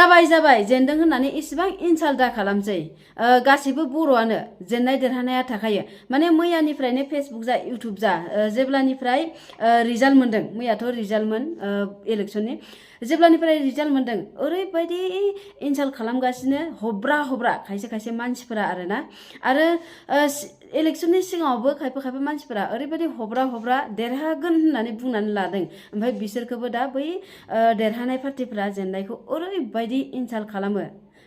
जाबाय जेनदों होननानै इसेबां इनसाल्ट दा खालामसै गासैबो बर'आनो जेननाय देरहानाया थाखायो माने मैयानिफ्रायनो फेसबुक जा इउटुब जा जेब्लानिफ्राय रिजाल्ट मोनदों मैयाथ' रिजाल्टमोन इलेक्शननि जेब्लानिफ्राय रिजाल्ट मोनदों ओरैबायदि इनसाल्ट खालामगासिनो हब्रा खायसे मानसिफोरा आरोना आरो इलेक्शननि सिगाङावबो खायफा मानसिफोरा ओरैबायदि हब्रा देरहागोन होननानै बुंनानै लादों ओमफ्राय बिसोरखौबो दा बै देरहानाय पार्टिफोरा जेननायखौ ओरैबायदि इनसाल्ट खालामो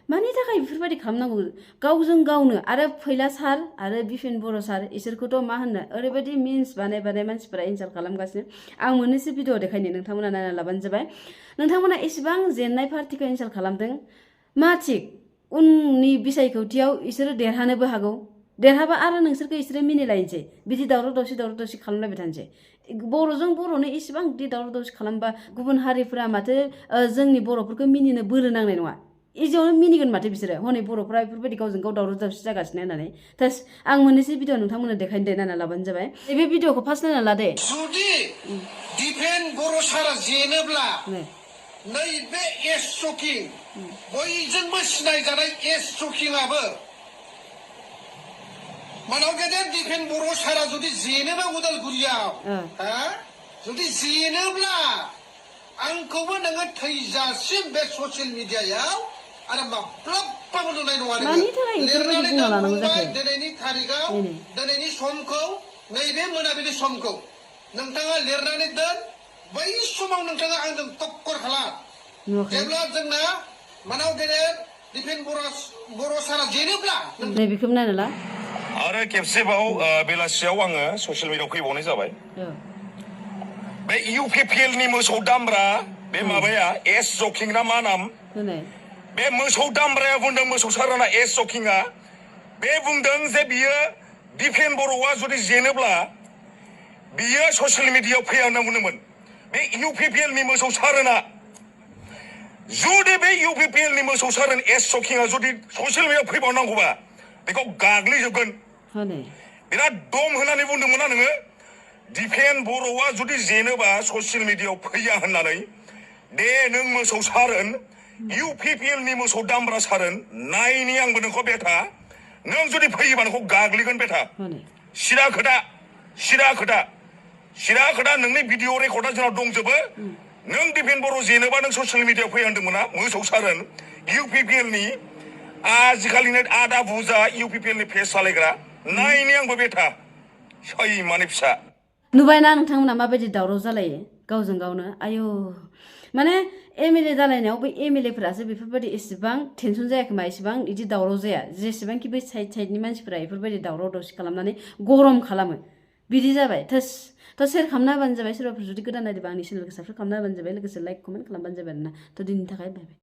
मानि थाखाय बेफोरबायदि खालामनांगौ गावजों गावनो आरो फैला सार आरो बिपिन बर' सार इसोरखौथ' मा होननो ओरैबायदि मिन्स बानाय मानसिफोरा इनसाल्ट खालामगासिनो आं मोननैसो भिडिअ देखायनो नोंथांमोना नायना लाबानो जाबाय नोंथांमोना एसेबां जेननाय पार्टिखौ इनसाल्ट खालामदों मा थिग उननि बिसायख'थियाव इसोरो देरहानोबो हागौ देरहाबा आरो नोंसोरखौ इसोरो मिनिलायनोसै बिदि दावराव दावसि खालामलायबाय थानोसै बर'जों बर'नो इसेबां बिदि दावराव दावसि खालामबा गुबुन हारिफोरा माथो जोंनि बर'फोरखौ मिनिनो बोलो नांनाय नङा इजियावनो मिनिगोन माथो बिसोरो हनै बर'फ्रा बेफोरबायदि गावजों गाव दावराव दावसि जागासिनो होननानै तास आं मोननैसो भिडिअ नोंथांमोननो देखायनो दे नायना लाबानो जाबाय बे भिडिअखौ फार्स्ट नायना ला दे जुदि दिपेन बर' सारा जेनोब्ला नैबे एस शकिं बयजोंबो सिनायजानाय एस शकिंआबो मानाव गेदेर दिपेन बर' सारा जुदि जेनोबा उदालगुरियाव जुदि जेनोब्ला आंखौबो नोङो थैजासिम बे ससियेल मिडियायाव आरो माब्लाबाबो नुनाय नङा लिरनानै दोनबाय दिनैनि तारिखआव दिनैनि समखौ नैबे मोनाबिलि समखौ नोंथाङा लिरनानै दोन बै समाव नोंथाङा आंजों टक्कर खालाम जेब्ला जोंना मानाव गेदेर दिपेन बर' सारा जेनोब्ला बेखौबो नायना ला आरो खेबसेबाव बेलासियाव आङो ससियेल मिडियायाव फैबावनाय जाबाय बे इउपिपिएल नि मोसौ दामब्रा बे माबाया एस शकिं ना मा नाम बे मोसौ दामब्राया बुंदों मोसौ साराना एस शकिंआ बे बुंदों जे बियो दिपेन बर'आ जुदि जेनोब्ला बियो ससियेल मिडियायाव फैया होनना बुंदोंमोन बे इउपिपिएल नि मोसौ साराना जुदि बे इउपिपिएल नि मोसौ सारान एस शकिंआ जुदि ससियेल मिडियायाव फैबावनांगौबा बेखौ गाग्लिजोबगोन बिराद दम होनानै बुंदोंमोन नोङो दिपेन बर'आ जुदि जेनोबा ससियेल मिडियायाव फैया होननानै दे नों मोसौ सारोन इउपिपिएल नि मोसौ दामब्रा सारोन नायनि आंबो नोंखौ बेटा नों जुदि फैयोबा नोंखौ गाग्लिगोन बेटा सिरा खोथा नोंनि भिडिअ रेकर्डा जोंनाव दंजोबो नों दिपेन बर' जेनोबा नों ससियेल मिडियायाव फैया होनदोंमोन ना मोसौ सारोन इउपिपिएल नि आजिखालिनो आदा बुजा इउपिपिएल नि फेस सालायग्रा नायनि आंबो बेटा सैमानि फिसा नुबायना नोंथांमोना माबायदि दावराव जालायो गावजों गावनो आयु माने एमएलए जालायनायाव बै एमएलएफोरासो बेफोरबायदि एसेबां टेनसन जायाखोमा एसेबां बिदि दावराव जाया जेसेबांखि बै साइडनि मानसिफोरा बेफोरबायदि दावराव दावसि खालामनानै गरम खालामो बिदि जाबाय थ' शेयार खालामना होबानो जाबाय सोरबाफोर जुदि गोदान नायदोंबा आंनि चेनेलखौ साबस्क्राइब खालामना होबानो जाबाय लोगोसे लाइक कमेन्ट खालामबानो जाबाय आरोना थ' दिनैनि थाखाय बाय बाय